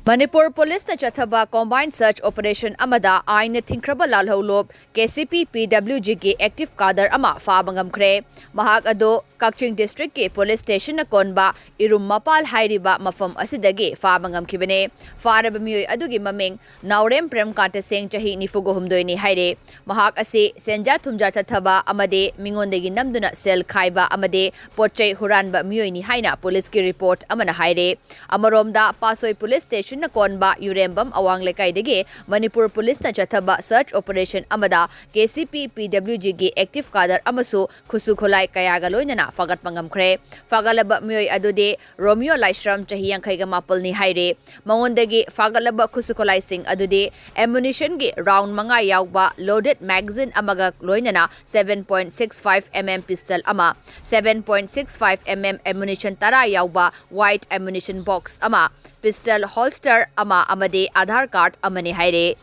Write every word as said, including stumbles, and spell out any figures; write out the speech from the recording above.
ꯃꯅꯤꯄꯨꯔ ꯄꯨꯂꯤꯁꯅ ꯆꯠꯊꯕ combined search operation ꯑꯃꯗ ꯑꯥꯏꯟꯅ ꯊꯤꯡꯈ꯭ꯔꯕ ꯂꯥꯜꯍꯧꯂꯨꯞ ꯀꯦ ꯁꯤ ꯄꯤ ꯄꯤ ꯗꯕ꯭ꯂꯤꯎ ꯖꯤꯒꯤ active cadre ꯑꯃ ꯐꯥꯕ ꯉꯝꯈ꯭ꯔꯦ꯫ ꯃꯍꯥꯛ ꯑꯗꯨ ꯀꯛꯆꯤꯡ districtꯀꯤ police stationꯅ ꯀꯣꯟꯕ ꯏꯔꯨꯝ ꯃꯄꯥꯜ ꯍꯥꯏꯔꯤꯕ ꯃꯐꯝ ꯑꯁꯤꯗꯒꯤ ꯐꯥꯕ ꯉꯝꯈꯤꯕꯅꯤ꯫ ꯐꯥꯔꯕ ꯃꯤꯑꯣꯏ ꯑꯗꯨꯒꯤ ꯃꯃꯤꯡ ꯅꯥꯎꯔꯦꯝ ꯄ꯭ꯔꯦꯝꯀꯥꯟꯇ ꯁꯤꯡ, ꯆꯍꯤ ꯅꯤꯐꯨꯒ ꯍꯨꯝꯗꯣꯏꯅꯤ ꯍꯥꯏꯔꯦ꯫ ꯃꯍꯥꯛ ꯑꯁꯤ ꯁꯦꯟꯖꯥ ꯊꯨꯝꯖꯥ ꯆꯠꯊꯕ ꯑꯃꯗꯤ ꯃꯤꯉꯣꯟꯗꯒꯤ ꯅꯝꯗꯨꯅ ꯁꯦꯜ ꯈꯥꯏꯕ ꯑꯃꯗꯤ ꯄꯣꯠ ꯆꯩ ꯍꯨꯔꯥꯟꯕ ꯃꯤꯑꯣꯏꯅꯤ ꯍꯥꯏꯅ ꯄꯨꯂꯤꯁꯀꯤ report ꯑꯃꯅ ꯍꯥꯏꯔꯦ꯫ ꯑꯃꯔꯣꯝꯗ, ꯄꯥꯠꯁꯣꯏ ꯄꯨꯂꯤꯁ ꯁ꯭ꯇꯦꯁꯟꯅ ꯀꯣꯟꯕ ꯌꯨꯔꯦꯝꯕꯝ ꯑꯋꯥꯡ ꯂꯩꯀꯥꯏꯗꯒꯤ ꯃꯅꯤꯄꯨꯔ ꯄꯨꯂꯤꯁꯅ ꯆꯠꯊꯕ search operation ꯑꯃꯗ ꯀꯦ ꯁꯤ ꯄꯤ ꯄꯤ ꯗꯕ꯭ꯂꯤꯎ ꯖꯤꯒꯤ active cadre ꯑꯃꯁꯨ ꯈꯨꯠꯁꯨ ꯈꯨꯠꯂꯥꯏ ꯀꯌꯥꯒ ꯂꯣꯏꯅꯅ ꯐꯥꯒꯠꯄ ꯉꯝꯈ꯭ꯔꯦ꯫ ꯐꯥꯒꯠꯂꯕ ꯃꯤꯑꯣꯏ ꯑꯗꯨꯗꯤ ꯔꯣꯃꯤꯌꯣ ꯂꯥꯏꯁ꯭ꯔꯝ, ꯆꯍꯤ ꯌꯥꯡꯈꯩꯒ ꯃꯥꯄꯜꯅꯤ ꯍꯥꯏꯔꯦ꯫ ꯃꯉꯣꯟꯗꯒꯤ ꯐꯥꯒꯠꯂꯕ ꯈꯨꯠꯁꯨ ꯈꯨꯠꯂꯥꯏꯁꯤꯡ ꯑꯗꯨꯗꯤ ammunitionꯒꯤ round ꯃꯉꯥ ꯌꯥꯎꯕ loaded magazine ꯑꯃꯒ ꯂꯣꯏꯅꯅ seven point six five M M pistol ꯑꯃ, seven point six five M M ammunition ꯇꯔꯥ ꯌꯥꯎꯕ wide ammunition box ꯑꯃ, pistol holster ꯑꯃ ꯑꯃꯗꯤ Aadhaar card ꯑꯃꯅꯤ ꯍꯥꯏꯔꯦ꯫